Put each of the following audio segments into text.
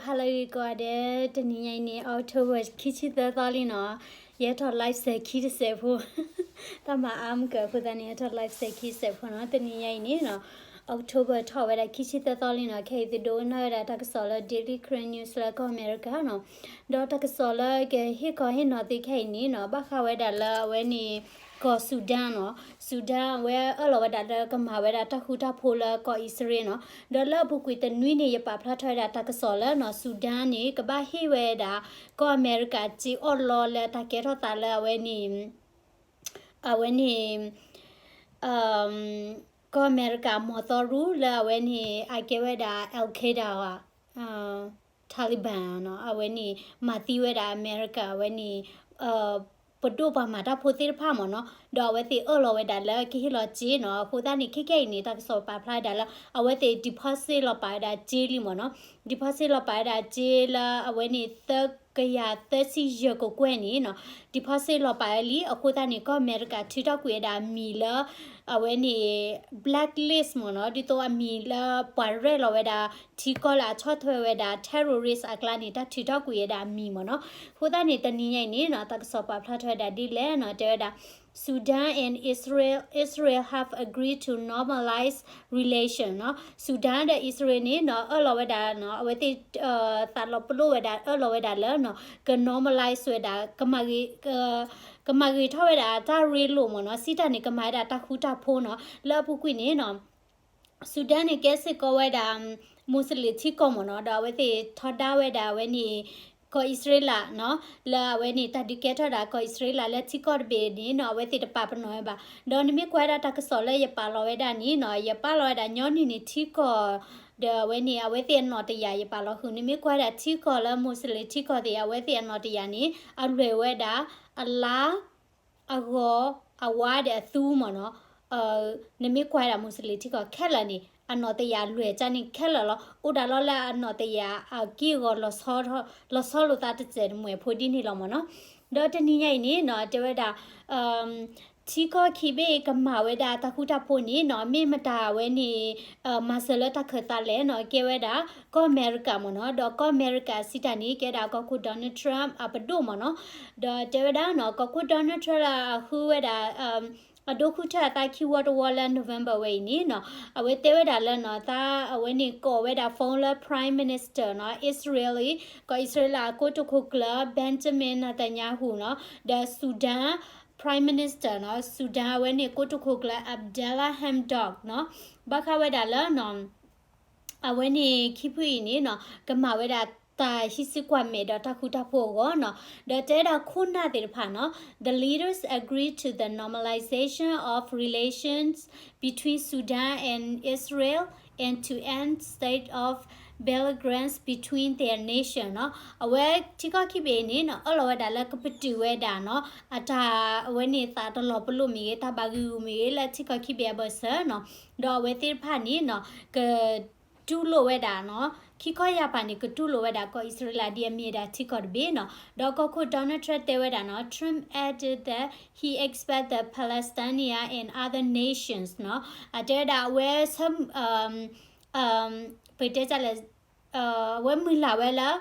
Hello ကိးဂၤဒဲး, တနံၤညါအံၤန့ၣ် October ခံဆံသၢသီလံနီၤ, ယဟဲထီၣ် live စဲးခံတစဲးဖိ, တၢ်မၤအါမးကၢအဃိသတးန့ၣ် ယဟဲထီၣ် live စဲးခံတစဲးဖိနီၤ, တနံၤညါအံၤန့ၣ်နီၤ October ထီၣ်ဝဲဒၣ်ခံဆံသၢသီလံနီၤ, ခဲအံၤသုဒိကနၣ်ဝဲဒၣ်တၢ်ကစီၣ်လၢ Daily Karen News လၢကီၢ်အမဲရကၤနီၤ, ဒီးတၢ်ကစီၣ်လၢကဟ့ၣ်ခီဟ့ၣ်နီၤသုခဲအံၤန့ၣ်နီၤ ဘၣ်ဃးဝဲဒၣ်လၢအဝဲန့ၣ် ကီၢ် Sudan နီၤ, Sudan အဝဲအၢၣ်လီၤဝဲဒၣ်လၢကမၤဝဲဒၣ်တၢ်ဃူတၢ်ဖိးလၢကီၢ်အံၣ်စရ့လးနီၤ, ဒီးလၢအပူၤကွံာ်တနွံန့ၣ် ယပာ်ဖျါထီၣ်ဝဲဒၣ်တၢ်ကစီၣ်လၢနီၤ Sudan န့ၣ် ကဘၣ်ဟ့ၣ်ဝဲဒၣ် ကီၢ်အမဲရကၤစ့အီၣ်လီလၢတၢ်ကဲထီၣ်သးလၢအဝဲန့ၣ် အဝဲန့ၣ် ကီၢ်အမဲရကၤမီၤသီရူလၢအဝဲန့ၣ် အကဲဝဲဒၣ် Al Qaeda ဧါ Taliban နီၤ, အဝဲန့ၣ် မၤသံဝဲဒၣ်အမဲရကၤ အဝဲန့ၣ် ပဒိၣ်ပှၤမၤတၢ်ဖိသ့ၣ်တဖၣ်မ့ၢ်နီၤ, ဒီးအဝဲသ့ၣ်အၢၣ်လီၤဝဲဒၣ်လၢကဟ့ၣ်လီၤစ့နီၤ, အဃိသတးန့ၣ် ခဲခဲအံၤန့ၣ် တၢ်ကစီၣ်ပာ်ဖျါဝဲဒၣ်လၢ အဝဲသ့ၣ် deposit လီၤပာ်ဝဲဒၣ်စ့လံမ့ၢ်နီၤ, deposit လီၤပာ်ဝဲဒၣ်စ့လၢအဝဲန့ၣ် သၢကယၤသၢဆံယဲၢ်ကကွဲၢ်န့ၣ်နီၤ, deposit လီၤပာ်ဝဲလံ, အဃိသတးန့ၣ် ကီၢ်အမဲရကၤထုးထီၣ်ကွံာ်ဝဲဒၣ်အမံၤလၢ အဝဲန့ၣ် blacklist မ့ၢ်နီၤ, ဒ်သိးအမံၤလၢပှၤရဲၣ်လီၤဝဲဒၣ် ထံကီၢ်လၢအဆီၣ်ထွဲဝဲဒၣ် terrorist အကျါန့ၣ် တၢ်ထုးထီၣ်ကွံာ်ဝဲဒၣ်အမံၤမ့ၢ်နီၤ, အဃိသတးန့ၣ် တနံၤညါအံၤန့ၣ်နီၤ တၢ်ကစီၣ်ပာ်ဖျါထီၣ်ဝဲဒၣ်ဒ်လဲၣ်နီၤ, တဲဝဲဒၣ် Sudan and Israel, Israel have agreed to normalize relation နီၤ, Sudan ဒီး အံၣ်စရ့လးန့ၣ်နီၤ အၢၣ်လီၤဝဲဒၣ်နီၤ အဝဲသ့ၣ် သးလီၤပလိာ်ဝဲဒၣ် အၢၣ်လီၤဝဲဒၣ်လၢနီၤ က normalize ဝဲဒၣ် ကမၤဂ့ၤ ကမၤဂ့ၤထီၣ်ဝဲဒၣ်တၢ်ရ့လိာ်မ့ၢ်နီၤ, စံးတၢ်န့ၣ် ကမၤဝဲဒၣ်တၢ်ဃူတၢ်ဖိးနီၤ, လၢအပူၤကွံာ်န့ၣ်နီၤ Sudan န့ၣ် ကဲစ့ၢ်ကီးဝဲဒၣ် Muslim ထံကီၢ်မ့ၢ်နီၤ, ဒီးအဝဲသ့ၣ်ထီဒါဝဲဒၣ်အဝဲန့ၣ် ကီၢ်အံၣ်စရ့လးနီၤ, လၢအဝဲန့ၣ်တၢ်ဒုးကဲထီၣ်ဒၣ်ကီၢ်အံၣ်စရ့လးလၢထံကီၢ်တဘ့ၣ်န့ၣ်နီၤ အဝဲသ့ၣ်တပာ်ပနီၣ်ဝဲဘၣ်. ဒီးနမ့ၢ်ကွၢ်ဝဲဒၣ်တၢ်ကစီၣ်လၢယပာ်လီၤဝဲဒၣ်န့ၣ်နီၤ, ယပာ်လီၤဝဲဒၣ်ညီနုၢ်န့ၣ်ထံကီၢ် ဒီးအဝဲန့ၣ် အဝဲသ့ၣ်အနီၣ်တယာ် ယပာ်လီၤဃုာ် နမ့ၢ်ကွၢ်ဝဲဒၣ်ထံကီၢ်လၢ Muslim ထံကီၢ်သ့ၣ် အဝဲသ့ၣ်အနီၣ်တယာ်န့ၣ် အလွဲၢ်ဝဲဒၣ် အလါ အဂီၤ အဝါဒီးအသူမ့ၢ်နီၤ, နမ့ၢ်ကွၢ်ဝဲဒၣ် Muslim ထံကီၢ်ခဲလၢာ်န့ၣ် အနီၣ်တယာ်လွဲၢ်ကၢန့ၣ်ခဲလၢာ်လီၤ. အိၣ်ဒၣ်လီၤလၢအနီၣ်တယာ်အက့ၢ်အဂီၤ လီၤဆီလိာ်သးတစဲးတမှဲၤဖိဒ်န့ၣ်လီၤမ့ၢ်နီၤ. ဒီးတနံၤညါအံၤန့ၣ်နီၤ တဲဝဲဒၣ် ထံကီၢ်ခံဘ့ၣ်ကမၤဝဲဒၣ်တၢ်ဃူတၢ်ဖိးန့ၣ်နီၤ မ့ၢ်မတၤဝဲန့ၣ် မၤစၢၤလၢတၢ်ခၢၣ်သးလဲၣ်နီၤ ကဲဝဲဒၣ် ကီၢ်အမဲရကၤမ့ၢ်နီၤ, ဒီးကီၢ်အမဲရကၤစံးတၢ်န့ၣ် ကဲဒၣ်ကီၢ်ခိၣ် Donald Trump အပဒိၣ်မ့ၢ်နီၤ, ဒီးတဲဝဲဒၣ်နီၤ ကီၢ်ခိၣ် Donald Trump လၢအဃုဝဲဒၣ် အဒိဃုထၢၣ်အသးခံဝီတဝီလၢ November ဝဲအံၤန့ၣ်နီၤ အဝဲတဲဝဲဒၣ်လၢနီၤ သးအဝဲန့ၣ်ကိးဝဲဒၣ် phone လၢ Prime Minister နီၤ Israel ကီၢ်အံၣ်စရ့လးအကိတိာ်ခိၣ်ကျၢၢ် Benjamin Netanyahu နီၤ ဒီး Sudan Prime Minister နီၤ Sudan အဝဲန့ၣ်ကိတိာ်ခိၣ်ကျၢၢ် Abdalla Hamdok နီၤ ဘၣ်ဃးဝဲဒၣ်လၢနီၤ အဝဲန့ၣ်ခံဖုအံၤန့ၣ်နီၤ ကမၤဝဲဒၣ်တၢ်ဟံးစုကွၢ်မဲာ်ဒီးတၢ်ဃူတၢ်ဖိးအဂီၢ်နီၤ, ဒီးတဲဒၣ်ခိၣ်နၢ်သ့ၣ်တဖၣ်နီၤ the leaders agree to the normalization of relations between Sudan and Israel and to end state of belligerence between their nation နီၤ, အဝဲထံကီၢ်ခံဘ့ၣ်အံၤန့ၣ်နီၤ အၢၣ်လီၤဝဲဒၣ်လၢကပတုာ်ဝဲဒၣ်နီၤ အတၢ်အဝဲန့ၣ်သးတလီၤပလိာ်မ့ၢ်ဂ့ၤ တၢ်ဘၣ်ဂံာ်ဂူာ်မ့ၢ်ဂ့ၤ လၢထံကီၢ်ခံဘ့ၣ်အဘၢၣ်စၢၤနီၤ, ဒီးအဝဲသ့ၣ်တဖၣ်န့ၣ်နီၤ ကတူၢ်လိာ်ဝဲဒၣ်နီၤ ခံခီယာ်ပၤန့ၣ် ကတူၢ်လိာ်ဝဲဒၣ်ကီၢ်အံၣ်စရ့လးဒ်အမ့ၢ်ဝဲဒၣ်ထံကီၢ်တဘ့ၣ်နီၤ, ဒီးကီၢ်ခိၣ် Donald Trump တဲဝဲဒၣ်နီၤ Trump added that he expect the Palestinian and other nations နီၤ အတဲဝဲဒၣ်အဝဲ ပတဲလဲၣ် အဝဲမုၢ်လၢ်ဝဲလၢ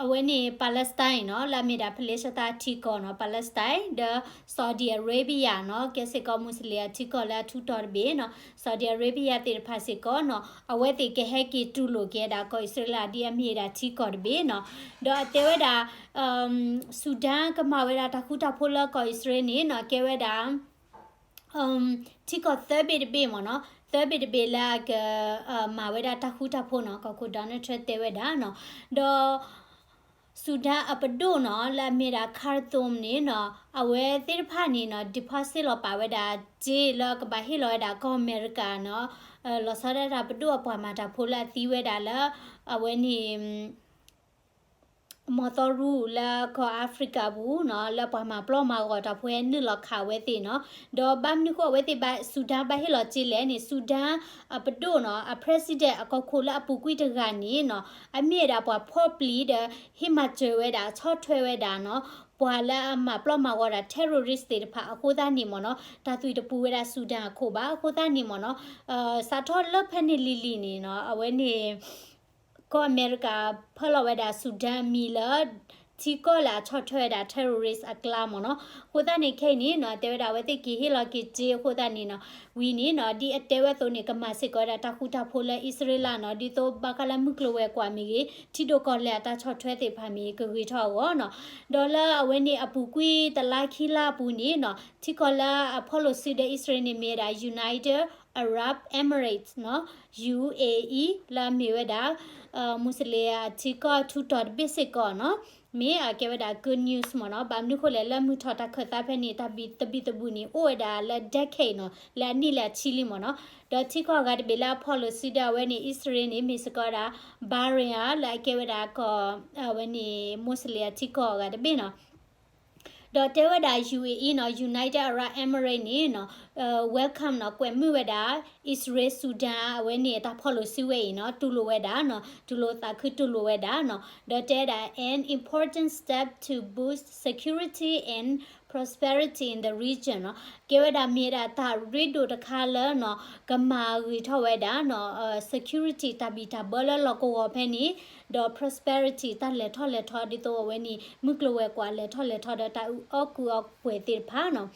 အဝဲန့ၣ် Palestine နီၤ လၢအမ့ၢ်ဒၣ် Palestine ထံကီၢ်နီၤ Palestine ဒီး Saudi Arabia နီၤ ကဲစ့ၢ်ကီး Muslim အထံကီၢ်လၢအထူးတီၤတဘ့ၣ်နီၤ Saudi Arabia သ့ၣ်တဖၣ်စ့ၢ်ကီးနီၤ အဝဲသ့ၣ်ကဟဲက့ၤတူၢ်လိာ်က့ၤဝဲဒၣ် ကီၢ်အံၣ်စရ့လးဒ်အမ့ၢ်ဝဲဒၣ်ထံကီၢ်တဘ့ၣ်နီၤ ဒီးအတဲဝဲဒၣ် Sudan ကမၤဝဲဒၣ်တၢ်ဃူတၢ်ဖိးလၢကီၢ်အံၣ်စရ့လးန့ၣ်နီၤ ကဲဝဲဒၣ် ထံကီၢ်သၢဘ့ၣ်တဘ့ၣ်မ့ၢ်နီၤ သၢဘ့ၣ်တဘ့ၣ်လၢအက မၤဝဲဒၣ်တၢ်ဃူတၢ်ဖိးနီၤ ကီၢ်ခိၣ် Donald Trump တဲဝဲဒၣ်နီၤ ဒီး Sudan အပဒိၣ်နီၤ လၢအမ့ၢ်ဒၣ် Khartoum န့ၣ်နီၤ အဝဲသ့ၣ်တဖၣ်န့ၣ်နီၤ deposit လီၤပာ်ဝဲဒၣ်စ့လၢကဘၣ်ဟ့ၣ်လီၤဝဲဒၣ်ကီၢ်အမဲရကၤနီၤ လီၤဆီဒၣ်တၢ်ပဒိၣ်အပှၤမၤတၢ်ဖိလၢအသံဝဲဒၣ်လၢ အဝဲန့ၣ် မီၤသီရူလၢကီၢ် Africa ပူၤနီၤ လၢပှၤမၤပျီမၤဂီၤတၢ်ဖိဟဲနုာ်လီၤခးဝဲသ့ၣ်နီၤ ဒီးဘၣ်မနုၤဃိအဝဲသ့ၣ် Sudan ဘၣ်ဟ့ၣ်လီၤစ့လဲၣ်န့ၣ် Sudan အပဒိၣ်နီၤ အ president အကီၢ်ခိၣ်လၢအပူၤကွံာ်တဂၤန့ၣ်နီၤ အမ့ၢ်ဝဲဒၣ်ပှၤဖီၣ်ပျံၤဒီး ဟ့ၣ်မၤစၢၤဝဲဒၣ် ဆီၣ်ထွဲဝဲဒၣ်နီၤ ပှၤလၢအမၤပျီမၤဂီၤတၢ် terrorist သ့ၣ်တဖၣ်အဃိသတးန့ၣ်မ့ၢ်နီၤ တၢ်သွံၣ်တပူၤဝဲဒၣ် Sudan အခိၣ်ဘၣ် အဃိသတးန့ၣ်မ့ၢ်နီၤ စးထီၣ်လၢဖဲန့ၣ်လံၤလံၤန့ၣ်နီၤ အဝဲန့ၣ် ကီၢ်အမဲရကၤ ဖၢလီၤဝဲဒၣ် Sudan မံၤလၢ ထံကီၢ်လၢအဆီၣ်ထွဲဝဲဒၣ် terrorist အကျါမ့ၢ်နီၤ. အဃိသတးန့ၣ် ခဲအံၤန့ၣ်နီၤ တဲဝဲဒၣ်အဝဲသ့ၣ်က့ၤဟ့ၣ်လီၤက့ၤစ့အဃိသတးန့ၣ်နီၤ ဝံၤန့ၣ်နီၤ ဒ်အတဲဝဲအသိးန့ၣ် ကမၤစ့ၢ်ကီးဝဲဒၣ်တၢ်ဃူတၢ်ဖိးလၢအံၣ်စရ့လးနီၤ ဒ်သိးဘၣ်ဃးလၢမုၢ်ကျိၤဝဲၤကွာ်မ့ၢ်ဂ့ၤ ထံဒိၣ်ကီၢ်လဲၢ်အတၢ်ဆီၣ်ထွဲသ့ၣ်တဖၣ်မ့ၢ်ဂ့ၤ ကဂ့ၤထီၣ်အဂီၢ်နီၤ. ဒီးလၢအဝဲန့ၣ်အပူၤကွံာ်တလါခံလါအပူၤန့ၣ်နီၤ ထံကီၢ်လၢအဖီၣ်လိာ်စုဒီးအံၣ်စရ့လးန့ၣ်မ့ၢ်ဝဲဒၣ် United Arab Emirates နီၤ ယူ ယူ အေ အီး လၢအမ့ၢ်ဝဲဒၣ် မူစလ့ၣ်အထံကီၢ်ထူးတီၤတဘ့ၣ်စ့ၢ်ကီးနီၤ မ့ၢ်အကဲဝဲဒၣ် good news မ့ၢ်နီၤ. ဘၣ်မနုၤဃိလဲၣ် လၢမုၢ်ထီၣ်တၢ်ခၢၣ်သးဖဲန့ၣ် တၢ်ဘံၣ်သဘံၣ်သဘုၣ်န့ၣ် အိၣ်ဝဲဒၣ်လၢ decade နီၤ လၢအနံၣ်လၢအဆံလံမ့ၢ်နီၤ. ဒီးထံကီၢ်အဂၤတဘ့ၣ်လၢအဖီၣ်လိာ်စုဒီးအဝဲန့ၣ် အံၣ်စရ့လးန့ၣ် မ့ၢ်စ့ၢ်ကီးဝဲဒၣ် Bahrain လၢအကဲဝဲဒၣ်ကီၢ် အဝဲန့ၣ် မူစလ့ၣ်အထံကီၢ်အဂၤတဘ့ၣ်နီၤ. ဒီးတဲဝဲဒၣ် ယူ ယူ အေ အီး နီၤ United Arab Emirates န့ၣ်နီၤ welcome နီၤ ကွဲးမုာ်ဝဲဒၣ် အံၣ်စရ့လး Sudan အဝဲန့ၣ် တၢ်ဖီၣ်လိာ်စုဝဲအံၤနီၤ တူၢ်လိာ်ဝဲဒၣ်နီၤ တူၢ်လိာ်သးခုတူၢ်လိာ်ဝဲဒၣ်နီၤ. ဒီးတဲဝဲဒၣ် an important step to boost security and prosperity in the region နီၤ ကဲဝဲဒၣ်မ့ၢ်ဝဲဒၣ်တၢ်ရ့ဒိၣ်တခါလၢနီၤ ကမၤဂ့ၤထီၣ်ဝဲဒၣ်နီၤ security တၢ်ဘံၣ်တၢ်ဘၢလၢလီၢ်ကဝီၤဖဲန့ၣ် ဒီး prosperity တၢ်လဲၤထီၣ်လဲၤထီဒ်သိးအဝဲန့ၣ် မုၢ်ကျိၤဝဲၤကွာ်လဲၤထီၣ်လဲၤထီဒီးတၢ်အုၣ်အီၣ်ကုၢ်အီၣ်ပှဲၤသ့ၣ်တဖၣ်နီၤ.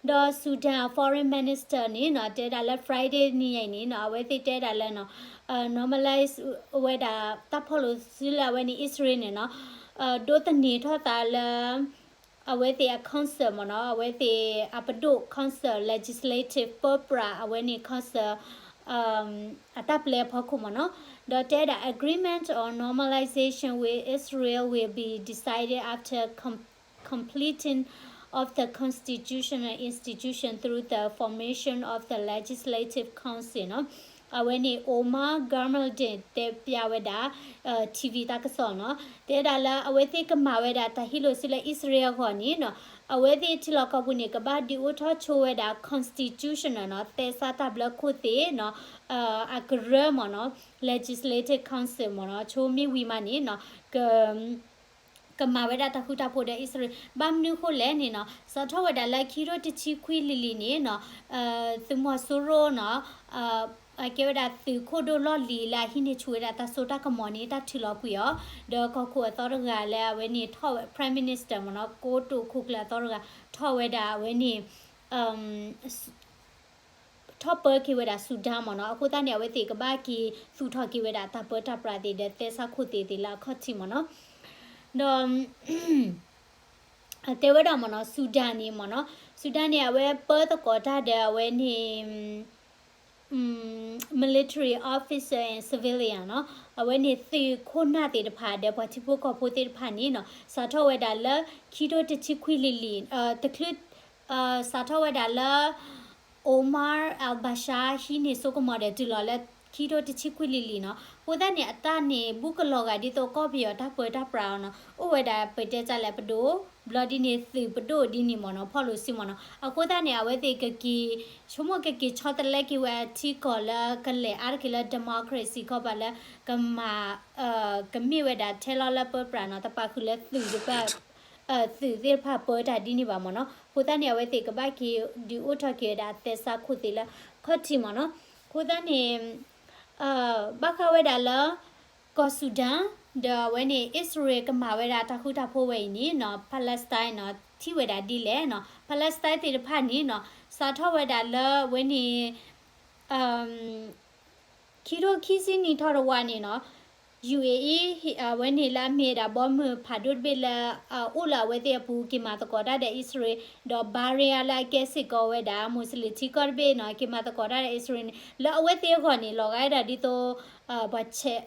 ဒီး Sudan Foreign Minister န့ၣ်နီၤ တဲဒၣ်လၢ Friday နံၤအံၤန့ၣ်နီၤ အဝဲသ့ၣ်တဲဒၣ်လၢနီၤ normalize ဝဲဒၣ်တၢ်ဖီၣ်လိာ်စုလၢအဝဲန့ၣ် အံၣ်စရ့လးန့ၣ်နီၤ ဒိးသန့ၤထီၣ်သးလၢ အဝဲသ့ၣ်အ council မ့ၢ်နီၤ အဝဲသ့ၣ်အပဒိၣ် council legislative ပၢပြး အဝဲန့ၣ် council အတၢ်ပျဲအဖီခိၣ်မ့ၢ်နီၤ. ဒီးတဲဒၣ် agreement on normalization with Israel will be decided after com- completing of the constitutional institution through the formation of the legislative council နီၤ. အဝဲန့ၣ် Omar Gamladin တဲပျးဝဲဒၣ် TV တၢ်ကစီၣ်နီၤ တဲဒၣ်လၢအဝဲသ့ၣ်ကမၤဝဲဒၣ်တၢ်ဟ့ၣ်လိာ်စုလၢအံၣ်စရ့လးအဂီၢ်န့ၣ်နီၤ အဝဲသ့ၣ်ထံလီၢ်ကီၢ်ပူၤန့ၣ် ကဘၣ်ဒုးအိၣ်ထီၣ်ဆိဝဲဒၣ် constitutional နီၤ သဲစးတၢ်ဘျၢခိၣ်သ့ၣ်နီၤ အကရၢမ့ၢ်နီၤ legislative council မ့ၢ်နီၤ ဆိမ့ၢ်ဝံၤမးန့ၣ်နီၤ က ကမၤဝဲဒၣ်တၢ်ဃူတၢ်ဖိးဒီးအံၣ်စရ့လး ဘၣ်မနုၤဃိလဲၣ်န့ၣ်နီၤ စးထီၣ်ဝဲဒၣ်လၢခံထိတဆံခွံလံၤလံၤန့ၣ်နီၤ သုးမီၤစိရိၤနီၤ အကဲဝဲဒၣ်သုးခိၣ်ဒိၣ်လီၢ်လံၤလၢအဟံးန့ၢ်ဆူၣ်ဝဲဒၣ်တၢ်စိတၢ်ကမီၤန့ၣ် တၢ်ထုးလီၤကွံာ်အီၤ ဒီးကီၢ်ခိၣ်အသီတဂၤလၢအဝဲန့ၣ်ထီၣ်ဝဲ Prime Minister မ့ၢ်နီၤ ကိတိာ်ခိၣ်ကျၢၢ်အသီတဂၤ ထီၣ်ဝဲဒၣ်အဝဲန့ၣ် ထီၣ်ပၢက့ၤဝဲဒၣ် Sudan မ့ၢ်နီၤ အဃိသတးန့ၣ် အဝဲသ့ၣ်ကဘၣ်က့ၤသူၣ်ထီၣ်က့ၤဝဲဒၣ်တၢ်ပၢတၢ်ပြးသ့ၣ်ဒီးသဲစးခိၣ်သ့ၣ်သ့ၣ်လၢအခီၣ်ထံးမ့ၢ်နီၤ ဒီး တဲဝဲဒၣ်မ့ၢ်နီၤ Sudan န့ၣ်မ့ၢ်နီၤ Sudan န့ၣ် အဝဲပၢသကိးတၢ်ဒီးအဝဲန့ၣ် military officer and civilian နီၤ အဝဲန့ၣ်သုးခိၣ်နၢ်သ့ၣ်တဖၣ်ဒီးပှၤထံဖိကီၢ်ဖိသ့ၣ်တဖၣ်န့ၣ်နီၤ စးထီၣ်ဝဲဒၣ်လၢ ခံထိတဆံခွံလံၤလံၤ တချုး စးထီၣ်ဝဲဒၣ်လၢ Omar al-Bashir ဟံးန့ၢ်စိကမီၤဒီးတုၤလီၤလၢ ခံထိတဆံခွံလံၤလံၤနီၤ အဃိသတးန့ၣ် အတၢ်န့ၣ် ဘူးကလီၤဂာ်ဒ်သိးကီၢ်ပယီၤတၢ်ပၢတၢ်ပြးအီၤနီၤ အိၣ်ဝဲဒၣ်ပတဲတၢ်လဲၣ်ပဒိၣ် ဘျီဒ်န့ၣ်သုးပဒိၣ်ဒ်န့ၣ်မ့ၢ်နီၤ ဖီၣ်လိာ်စုမ့ၢ်နီၤ အဃိသတးန့ၣ် အဝဲသ့ၣ်ကက့ၤ ဆိကမိၣ်ကက့ၤဆီတလဲက့ၤဝဲအထံကီၢ်လၢကလဲၤအါတက့ၢ်လၢ democracy ကီၢ်ပူၤလၢ ကမၤ ကမ့ၢ်ဝဲဒၣ်ထဲလီၤလၢပၢပြးနီၤ တပာ်ဃုာ်လၢသုးတဖၣ် သုးသ့ၣ်တဖၣ်ပၢတၢ်ဒ်န့ၣ်ဘၣ်မ့ၢ်နီၤ အဃိသတးန့ၣ် အဝဲသ့ၣ်ကဘၣ်က့ၤဒုးအိၣ်ထီၣ်က့ၤဝဲဒၣ်သဲစးခိၣ်သ့ၣ်လၢခီၣ်ထံးမ့ၢ်နီၤ အဃိသတးန့ၣ် ဘၣ်ဃးဝဲဒၣ်လၢ ကီၢ် Sudan ဒီးအဝဲန့ၣ် အံၣ်စရ့လးကမၤဝဲဒၣ်တၢ်ဃူတၢ်ဖိးဝဲအံၤန့ၣ်နီၤ Palestine နီၤ ထံၣ်ဝဲဒၣ်ဒ်လဲၣ်နီၤ Palestine သ့ၣ်တဖၣ်န့ၣ်နီၤ စးထီၣ်ဝဲဒၣ်လၢအဝဲန့ၣ် ခံထိခံဆံနံၣ်ထီၣ်တဝၢန့ၣ်နီၤ ယူၣ်အ့အံ အဝဲန့ၣ်လၢအမ့ၢ်ဝဲဒၣ်ဘီမုၢ်ဖးဒိၣ်တဘ့ၣ်လၢ အိၣ်လၢအဝဲသ့ၣ်အပူၤ က့ၤမၤသကိးတၢ်ဒီးအံၣ်စရ့လး ဒီး Bahrain လၢအကဲစ့ၢ်ကီးဝဲဒၣ် မူစလ့ၣ်ထံကီၢ်တဘ့ၣ်နီၤ က့ၤမၤသကိးတၢ်ဒီးအံၣ်စရ့လးန့ၣ် လၢအဝဲသ့ၣ်အဂီၢ်န့ၣ် လီၤဂာ်ဝဲဒၣ်ဒ်သိး ပှၤဆဲး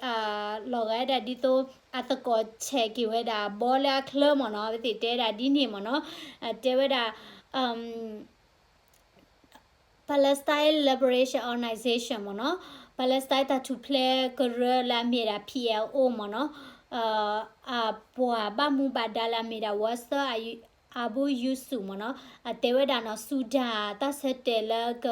လီၤဂာ်ဝဲဒၣ်ဒ်သိး အသကိးဆဲးက့ၤဝဲဒၣ်ဘီလၢအချၢမ့ၢ်နီၤ အဝဲသ့ၣ်တဲဒၣ်ဒ်န့ၣ်မ့ၢ်နီၤ တဲဝဲဒၣ် Palestine Liberation Organization မ့ၢ်နီၤ Palestine တၢ်ထူၣ်ဖျဲးကရၢလၢအမ့ၢ်ဝဲဒၣ် P L O မ့ၢ်နီၤ အပှၤဘၣ်မူဘၣ်ဒါလၢအမ့ၢ်ဒၣ် Walter Abu Yusuf မ့ၢ်နီၤ အတဲဝဲဒၣ်နီၤ Sudan တၢ်ဆၢတဲာ်လၢက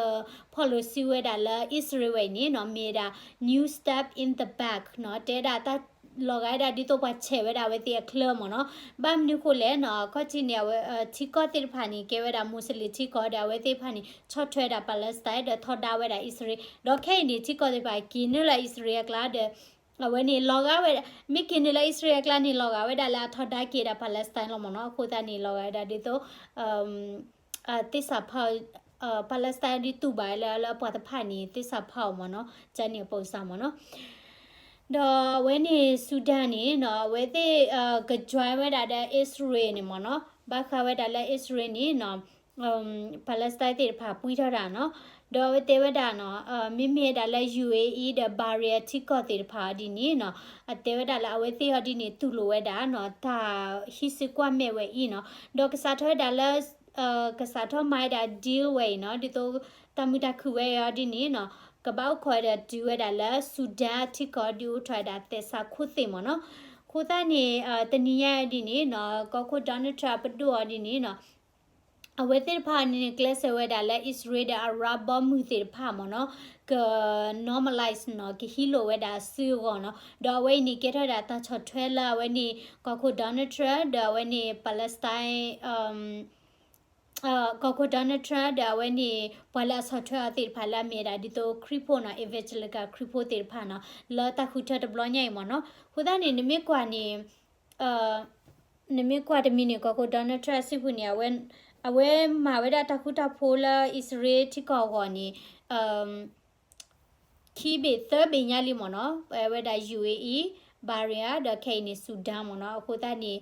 ဖီၣ်လိာ်စုဝဲဒၣ်လၢအံၣ်စရ့လးဝဲအံၤန့ၣ်နီၤ မ့ၢ်ဝဲဒၣ် new step in the back နီၤ တဲဒၣ်တၢ်လီၤဂာ်ဝဲဒၣ်ဒ်သိးပှၤဆဲးဝဲဒၣ်အဝဲသ့ၣ်အချၢမ့ၢ်နီၤ ဘၣ်မနုၤဃိလဲၣ်နီၤ အခီၣ်ထံးန့ၣ် အဝဲ ထံကီၢ်သ့ၣ်တဖၣ်န့ၣ် ကဲဝဲဒၣ်မူစလ့ၣ်ထံကီၢ်ဒီးအဝဲသ့ၣ်တဖၣ်န့ၣ် ဆီၣ်ထွဲဒၣ် Palestine ဒီးထီဒါဝဲဒၣ်အံၣ်စရ့လး ဒီးခဲအံၤန့ၣ် ထံကီၢ်သ့ၣ်တဖၣ်က့ၤနုာ်လၢအံၣ်စရ့လးအကျါဒီး အဝဲန့ၣ်လီၤဂာ်ဝဲဒၣ် မ့ၢ်က့ၤန့ၣ်လၢအံၣ်စရ့လးအကျါန့ၣ် လီၤဂာ်ဝဲဒၣ်လၢအထီဒါက့ၤဒၣ် Palestine လီၤမ့ၢ်နီၤ. အဃိသတးန့ၣ် လီၤဂာ်ဝဲဒၣ်ဒ်သိး သ့ၣ်စးဖီၣ် Palestine ဒ်တူၢ်ဘၣ်လၢ လၢပှၤတဖၣ်န့ၣ် သ့ၣ်စးဖီၣ်အီၤမ့ၢ်နီၤ, ကန့ၣ်အပိစါမ့ၢ်နီၤ. ဒီးအဝဲန့ၣ် Sudan န့ၣ်နီၤ အဝဲသ့ၣ် က join ဝဲဒၣ်ဒီး အံၣ်စရ့လး န့ၣ်မ့ၢ်နီၤ, ဘၣ်ဃးဝဲဒၣ်လၢအံၣ်စရ့လးန့ၣ်နီၤ Palestine သ့ၣ်တဖၣ်ပှံထီၣ်တၢ်နီၤ. ဒီးအဝဲတဲဝဲဒၣ်နီၤ မ့မ့ၢ်ဝဲဒၣ်လၢ ယူၣ်အ့အံၤ ဒီး Bahrain ထံကီၢ်သ့ၣ်တဖၣ်အီၤဒ်န့ၣ်နီၤ အတဲဝဲဒၣ်လၢအဝဲသ့ၣ်အီၤဒ်န့ၣ် တူၢ်လိာ်ဝဲဒၣ်နီၤ တၢ်ဟံးစုကွၢ်မဲာ်ဝဲအံၤနီၤ. ဒီးကစးထီၣ်ဝဲဒၣ်လၢ ကစးထီၣ်မၤဝဲဒၣ် deal ဝဲအံၤနီၤ ဒ်သိး တၢ်မုာ်တၢ်ခုၣ်ဝဲအံၤအီၤဒ်န့ၣ်နီၤ ကဘၣ်အိၣ်ခိးဝဲဒီးတုၤဝဲဒၣ်လၢ Sudan ထံကီၢ်ဒ်အိၣ်ထီၣ်ဝဲဒၣ်သဲးစးခိၣ်သ့ၣ်မ့ၢ်နီၤ. အဃိသတးန့ၣ် တနံၤညါအံၤဒ်န့ၣ်နီၤ ကီၢ်ခိၣ် Donald Trump အပဒိၣ်အီၤဒ်န့ၣ်နီၤ အဝဲသ့ၣ်တဖၣ်န့ၣ် ကျဲးစၢးဝဲဒၣ်လၢ အံၣ်စရ့လးဒီး Arab ဘီမုၢ်သ့ၣ်တဖၣ်မ့ၢ်နီၤ က normalize နီၤ ကဟံးလိာ်ဝဲဒၣ်စုအဂီၢ်နီၤ. ဒီးအဝဲအံၤန့ၣ် ကဲထီၣ်ဝဲဒၣ်တၢ်ဆီၣ်ထွဲလၢအဝဲန့ၣ် ကီၢ်ခိၣ် Donald Trump ဒီးအဝဲန့ၣ် Palestine ကီၢ်ခိၣ် Donald Trump ဒီးအဝဲန့ၣ် ပှၤလၢအဆီၣ်ထွဲအီၤသ့ၣ်တဖၣ်လၢအမ့ၢ်ဝဲဒၣ်ဒ်သိးခရံာ်ဖိနီၤ Evangelical ခရံာ်ဖိသ့ၣ်တဖၣ်နီၤ လၢတၢ်ဃုထၢတဘျီညါအံၤမ့ၢ်နီၤ. အဃိသတးန့ၣ် နမ့ၢ်ကွၢ်န့ၣ် နမ့ၢ်ကွၢ်တမံၤန့ၣ် ကီၢ်ခိၣ် Donald Trump အစုပူၤန့ၣ် အဝဲမၤဝဲဒၣ်တၢ်ဃူတၢ်ဖိးလၢအံၣ်စရ့လးထံကီၢ်အဂီၢ်န့ၣ် ခံဘ့ၣ်သၢဘ့ၣ်ညါလံမ့ၢ်နီၤ, ပဝဲဒၣ် ယူၣ်အ့အံၤ, Bahrain ဒီးခဲအံၤန့ၣ် Sudan မ့ၢ်နီၤ. အဃိသတးန့ၣ်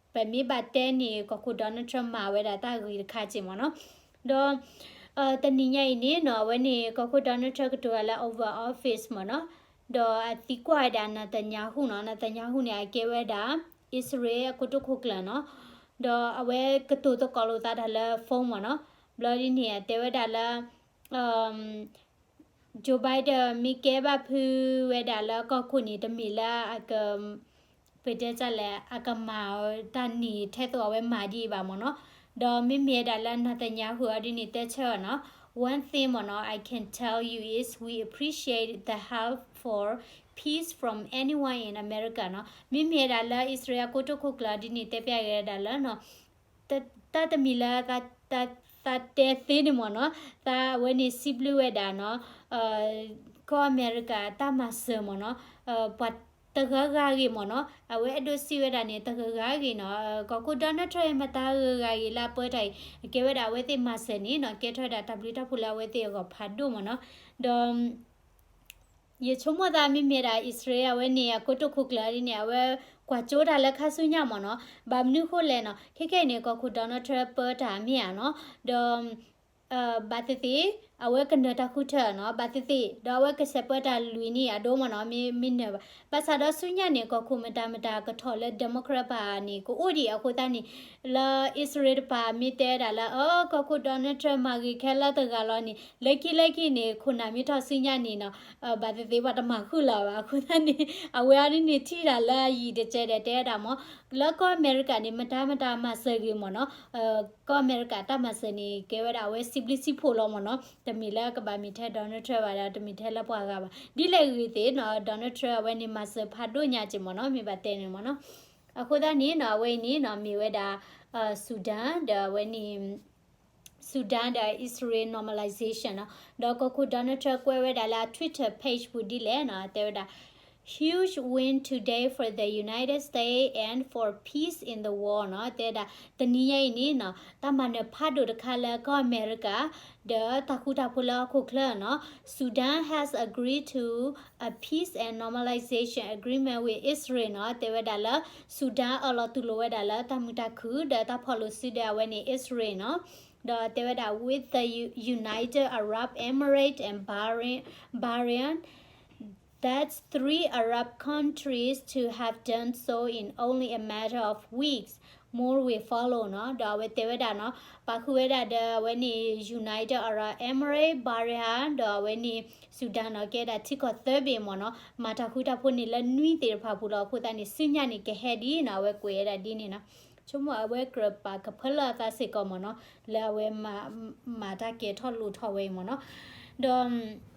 ပမ့ၢ်ဘၣ်တဲန့ၣ် ကီၢ်ခိၣ် Donald Trump မၤဝဲဒၣ်တၢ်ဂ့ၤတခါက့ၢ်မ့ၢ်နီၤ. ဒီး တနံၤညါအံၤန့ၣ်နီၤ အဝဲန့ၣ် ကီၢ်ခိၣ် Donald Trump ကတိၤဝဲလၢ Oval Office မ့ၢ်နီၤ, ဒီးအသံကွၢ်ဝဲဒၣ် Netanyahu နီၤ, Netanyahu န့ၣ် အကဲဝဲဒၣ် အံၣ်စရ့လး အကိတိာ်ခိၣ်ကျၢၢ်နီၤ, ဒီးအဝဲကတိၤသကိးလိာ်သးတၢ်လၢ phone မ့ၢ်နီၤ, ဘျီဒ်န့ၣ် အတဲဝဲဒၣ်လၢ Joe Biden မ့ၢ်ကဲဘၣ်ဖုးဝဲဒၣ်လၢကီၢ်ခိၣ်န့ၣ် တမ့ၢ်လၢအက ပတဲလဲၣ် အကမၤတၢ်န့ၣ်ထဲသိးအဝဲမၤဒ်အံၤဘၣ်မ့ၢ်နီၤ, ဒီးမ့မ့ၢ်ဝဲဒၣ်လၢ Netanyahu အီၤဒ်န့ၣ် တဲဆၢအီၤနီၤ, One thing မ့ၢ်နီၤ I can tell you is we appreciate the help for peace from anyone in America နီၤ, မ့မ့ၢ်ဝဲဒၣ်လၢအံၣ်စရ့လးအကိတိာ်ခိၣ်ကျၢၢ်အီၤ ဒ်န့ၣ် တဲပျးက့ၤဝဲဒၣ်လၢ တၢ်တမံၤလၢ သးတဲသ့န့ၣ်မ့ၢ်နီၤ, သးအဝဲန့ၣ်စံးဘျုးဝဲဒၣ်နီၤ, ကီၢ်အမဲရကၤတၢ်မၤစၢၤမ့ၢ်နီၤ, ပှၤတဂၤဂၤဂ့ၤမ့ၢ်နီၤ, အဝဲအဲၣ်ဒိးစံးဝဲဒၣ်န့ၣ် တဂၤဂၤဂ့ၤနီၤ, ကီၢ်ခိၣ် Donald Trump မတၤဂၤဂၤဂ့ၤလၢအပၢတၢ်အံၤ အကဲဝဲဒၣ်အဝဲသ့ၣ်မၤစၢၤန့ၣ်နီၤ, ကဲထီၣ်ဝဲဒၣ်တၢ်ဘျုးတၢ်ဖှိၣ်လၢအဝဲသ့ၣ်အဂီၢ်ဖးဒိၣ်မ့ၢ်နီၤ, ဒီး ယဆိကမိၣ်သးမ့မ့ၢ်ဒၣ်အံၣ်စရ့လးအဝဲန့ၣ် အကိတိာ်ခိၣ်ကျၢၢ်ဒ်န့ၣ် အဝဲကွၢ်ကၠိတၢ်လၢခါဆူညါမ့ၢ်နီၤ, ဘၣ်မနုၤဃိလဲၣ်နီၤ, ခဲကနံၣ်အံၤန့ၣ် ကီၢ်ခိၣ် Donald Trump ပၢတၢ်မ့ၢ်ဧါနီၤ, ဒီး ဘၣ်သ့ၣ်သ့ၣ် အဝဲကနၢၤတၢ်ဃုထၢနီၤ, ဘၣ်သ့ၣ်သ့ၣ် ဒီးအဝဲကဆဲးပၢတၢ်လွံၢ်နံၣ်အဒိမ့ၢ်နီၤ, မ့ၢ်နၢၤဘၣ်, ဘၣ်ဆၣ်ဒီးဆူညါန့ၣ် ကီၢ်ခိၣ်မတၤမတၤကထီၣ်လၢ Democrat ပၤန့ၣ် ကအိၣ်ဒံးအဃိသတးန့ၣ် လၢအံၣ်စရ့လးတပၤမ့ၢ်တဲဝဲဒၣ်လၢ အၢ ကီၢ်ခိၣ် Donald Trump မၤဂ့ၤခဲလၢာ်တဂၤလီၤန့ၣ် လၢခံလၢခံန့ၣ် ခိၣ်နၢ်မ့ၢ်ထီၣ်ဆူညါန့ၣ်နီၤ, ဘၣ်သ့ၣ်သ့ၣ်ပှၤတမၤဃုာ်လၢၤဘၣ်, အဃိသတးန့ၣ် အဝဲအီၤဒ်န့ၣ်ထံၣ်တၢ်လၢအယံာ်တစဲးဒီးတဲဝဲဒၣ်မ့ၢ် လၢကီၢ်အမဲရကၤန့ၣ် မတၤမတၤမၤစၢၤဂ့ၤမ့ၢ်နီၤ, ကီၢ်အမဲရကၤတၢ်မၤစၢၤန့ၣ် ကဲဝဲဒၣ်အဝဲစံးဘျုးစံးဖှိၣ်လီၤမ့ၢ်နီၤ, တမ့ၢ်လၢကဘၣ်မ့ၢ်ထဲ Donald Trump ဘၣ်ဒီး တမ့ၢ်ထဲလၢပှၤဂၤဘၣ်, ဒ်လဲၣ်ဂ့ၤသ့ၣ်နီၤ Donald Trump အဝဲန့ၣ်မၤစၢၤဖးဒိၣ်ညါက့ၢ်မ့ၢ်နီၤ, မ့ၢ်ဘၣ်တဲန့ၣ်မ့ၢ်နီၤ, အဃိသတးန့ၣ်နီၤ အဝဲအံၤန့ၣ်နီၤ မ့ၢ်ဝဲဒၣ် Sudan ဒီးအဝဲန့ၣ် Sudan ဒီး အံၣ်စရ့လး normalization နီၤ, ဒီးကီၢ်ခိၣ် Donald Trump ကွဲးဝဲဒၣ်လၢအ Twitter page ပူၤဒ်လဲၣ်နီၤ, တဲဝဲဒၣ် huge win today for the United States and for peace in the world နီၤ, တဲဝဲဒၣ် တနံၤညါအံၤန့ၣ်နီၤ တၢ်မၤနၢၤဖးဒိၣ်တခါလၢကီၢ်အမဲရကၤ ဒီးတၢ်ဃူတၢ်ဖိးလၢဟီၣ်ခိၣ်ချၢနီၤ, Sudan has agreed to a peace and normalization agreement with Israel နီၤ, တဲဝဲဒၣ်လၢ Sudan အၢၣ်လီၤတူၢ်လိာ်ဝဲဒၣ်လၢတၢ်မုာ်တၢ်ခုၣ် ဒီးတၢ်ဖီၣ်လိာ်စုဒီးအဝဲန့ၣ် အံၣ်စရ့လးနီၤ, ဒီးတဲဝဲဒၣ် with the U- United Arab Emirates and Bahrain, Bahrain, that's three Arab countries to have done so in only a matter of weeks. More will follow နီၤ, ဒီးအဝဲတဲဝဲဒၣ်နီၤ, ပာ်ဃုာ်ဝဲဒၣ်ဒီးအဝဲန့ၣ် United Arab Emirates, Bahrain ဒီးအဝဲန့ၣ် Sudan နီၤ, ကဲဒၣ်ထံကီၢ်သၢဘ့ၣ်မ့ၢ်နီၤ, မၤတၢ်ဃူတၢ်ဖိးန့ၣ်လၢနွံသ့ၣ်တဖၣ်ပူၤလီၤ, အဃိသတးန့ၣ် ဆူညါန့ၣ်ကဟဲဒ်နီၤ, အဝဲကွဲးဝဲဒၣ်ဒ်န့ၣ်နီၤ, ဆိကမိၣ်အဝဲကြၢးပာ်ကဖၢလၢအသးစ့ၢ်ကီးမ့ၢ်နီၤ, လၢအဝဲ မၤတၢ်ကဲၤထီၣ်လိၤထီၣ်ဝဲအံၤမ့ၢ်နီၤ, ဒီး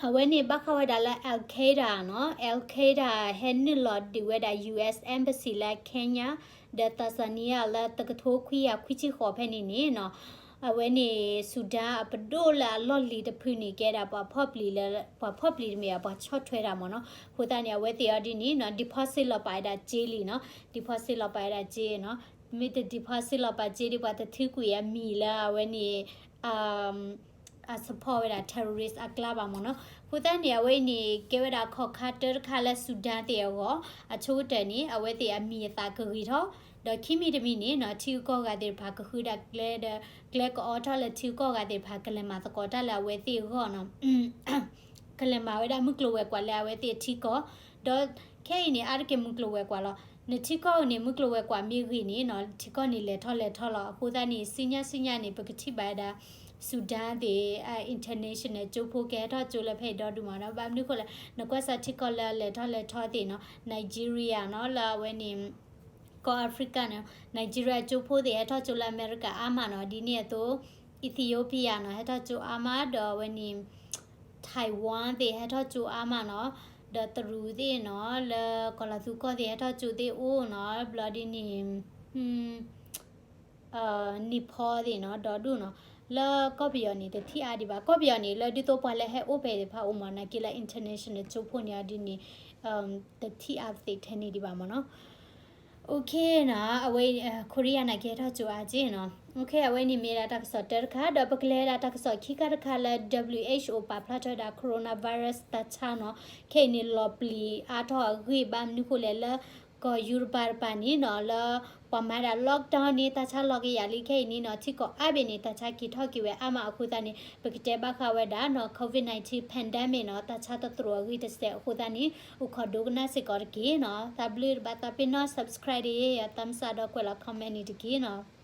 အဝဲန့ၣ်ဘၣ်ဃးဝဲဒၣ်လၢ Al Qaeda နီၤ, Al Qaeda ဟဲနုာ်လီၤဒုးဝဲဒၣ် US embassy လၢ Kenya ဒီး Tanzania လၢတကထိခွံကယၤခွံဆံဃိးဖဲန့ၣ်န့ၣ်နီၤ, အဝဲန့ၣ် Sudan အပဒိၣ်လၢအလီၢ်လံၤတဖုန့ၣ် ကဲဒၣ်ပှၤဖီၣ်ပျံၤလၢ ပှၤဖီၣ်ပျံၤတမ့ၢ် ပှၤဆီၣ်ထွဲတၢ်မ့ၢ်နီၤ. အဃိသတးန့ၣ် အဝဲသ့ၣ်အီၤဒ်န့ၣ်နီၤ deposit လီၤပာ်ဝဲဒၣ်စ့လံနီၤ, deposit လီၤပာ်ဝဲဒၣ်စ့နီၤ. မ့ၢ်တ deposit လီၤပာ်စ့ဒီး ပှၤတထုကွံာ်အမံၤလၢအဝဲန့ၣ် အ support ဝဲဒၣ် terrorist အကျါဘၣ်မ့ၢ်နီၤ. အဃိသတးန့ၣ် အဝဲအံၤန့ၣ် ကဲဝဲဒၣ်ခီၣ်ခါတၢတခါလၢ Sudan သ့ၣ်အဂီၢ်, အဆိကတၢၢ်န့ၣ် အဝဲသ့ၣ်အမံၤအသၣ်ကဂ့ၤထီၣ်, ဒီးခံမံၤတမံၤန့ၣ်နီၤ ထံဂုၤကီၢ်ဂၤသ့ၣ်တဖၣ်ကဃုဒၣ်ကျဲဒီး ကျဲကအိးထီၣ်လၢထံဂုၤကီၢ်ဂၤသ့ၣ်တဖၣ် ကလဲၤမၤသကိးတၢ်လၢအဝဲသ့ၣ်အဂီၢ်နီၤ. ကလဲၤမၤဝဲဒၣ်မုၢ်ကျိၤဝဲၤကွာ်လၢအဝဲသ့ၣ်အထံကီၢ်, ဒီးခဲအံၤန့ၣ် အါတက့ၢ်မုၢ်ကျိၤဝဲၤကွာ်လီၤ. နထံကီၢ်န့ၣ် မုၢ်ကျိၤဝဲၤကွာ်မ့ၢ်ဂ့ၤန့ၣ်နီၤ ထံကီၢ်န့ၣ်လဲၤထီၣ်လဲၤထီလီၤ. အဃိသတးန့ၣ် ဆူညါဆူညါန့ၣ် ပကထံၣ်ဘၣ်ဝဲဒၣ် Sudan သ့ၣ် international ကၠိဖိကဟဲထီၣ်ကၠိလၢဖဲအံၤဒီဒူၣ်မ့ၢ်နီၤ. ဘၣ်မနုၤအဃိလဲၣ် နကွၢ်စၢ်ထံကီၢ်လၢအလဲၤထီၣ်လဲၤထီသ့ၣ်နီၤ Nigeria နီၤ လၢအဝဲန့ၣ် ကီၢ် Africa န့ၣ် Nigeria ကၠိဖိသ့ၣ်ဟဲထီၣ်ကၠိလၢအမဲရကၤအါမးနီၤ. ဒ်န့ၣ်အသိး Ethiopia နီၤ ဟဲထီၣ်ကၠိအါမး ဒီးအဝဲန့ၣ် Taiwan သ့ၣ်ဟဲထီၣ်ကၠိအါမးနီၤ, ဒီးတရူးသ့ၣ်နီၤ လၢကီၢ်လီၤသူကီၢ်သ့ၣ်ဟဲထီၣ်ကၠိသ့ၣ်အိၣ်နီၤ, ဘျီဒ်န့ၣ် Nepal သ့ၣ်နီၤ ဒီဒူၣ်နီၤ. လၢကီၢ်ပယီၤန့ၣ် တထံၣ်အါဒံးဘၣ်. ကီၢ်ပယီၤန့ၣ် လၢဒ်သိးပှၤလၢဟဲအိၣ်ဖဲသ့ၣ်တဖၣ်အိၣ်မး နာ်က့လၢ international ကၠိဖိန့ၣ်အီၤဒ်န့ၣ် တထံၣ်အါသ့ထဲန့ၣ်ဒံးဘၣ်မ့ၢ်နီၤ. OK နီၤ အဝဲ Korea နာ်က့ဟဲထီၣ်ကၠိအါက့နီၤ. OK အဝဲန့ၣ်မ့ၢ်ဒၣ်တၢ်ကစီၣ်တၢတခါ ဒီးပကလဲၤဒၣ်တၢ်ကစီၣ်ခံခါတခါလၢ WHO ပာ်ဖျါထီၣ်ဝဲဒၣ် coronavirus တၢ်ဆါနီၤ. ခဲအံၤန့ၣ်လီၤပျံၤအါထီၣ်အဂ့ၢ် ဘၣ်မနုၤဃိလဲၣ်လၢ ကီၢ်ယူရပၤတပၤန့ၣ်နီၤ လၢပှၤမၤဒၣ် lockdown န့ၣ် တၢ်ဆါလီၤက့ၤယၤလံ. ခဲအံၤန့ၣ်နီၤ ထံကီၢ်အါဘ့ၣ်န့ၣ် တၢ်ဆါက့ၤထီၣ်က့ၤဝဲအါမးအဃိသတးန့ၣ် ပကတဲဘၣ်ဃးဝဲဒၣ်နီၤ COVID nineteen pandemic နီၤ တၢ်ဆါတသရိာ်အဂ့ၢ်တစဲးအဃိသတးန့ၣ် အိၣ်ခိးဒိကနၣ်စ့ၢ်ကီးတက့ၢ်နီၤ. တၢ်ဘျုးတဘၣ်သးပ့ၤနီၣ် subscribe တယဲၢ် ယ thumbs up ဒီးကွဲးလီၤ comment န့ၣ်တက့ၢ်နီၤ.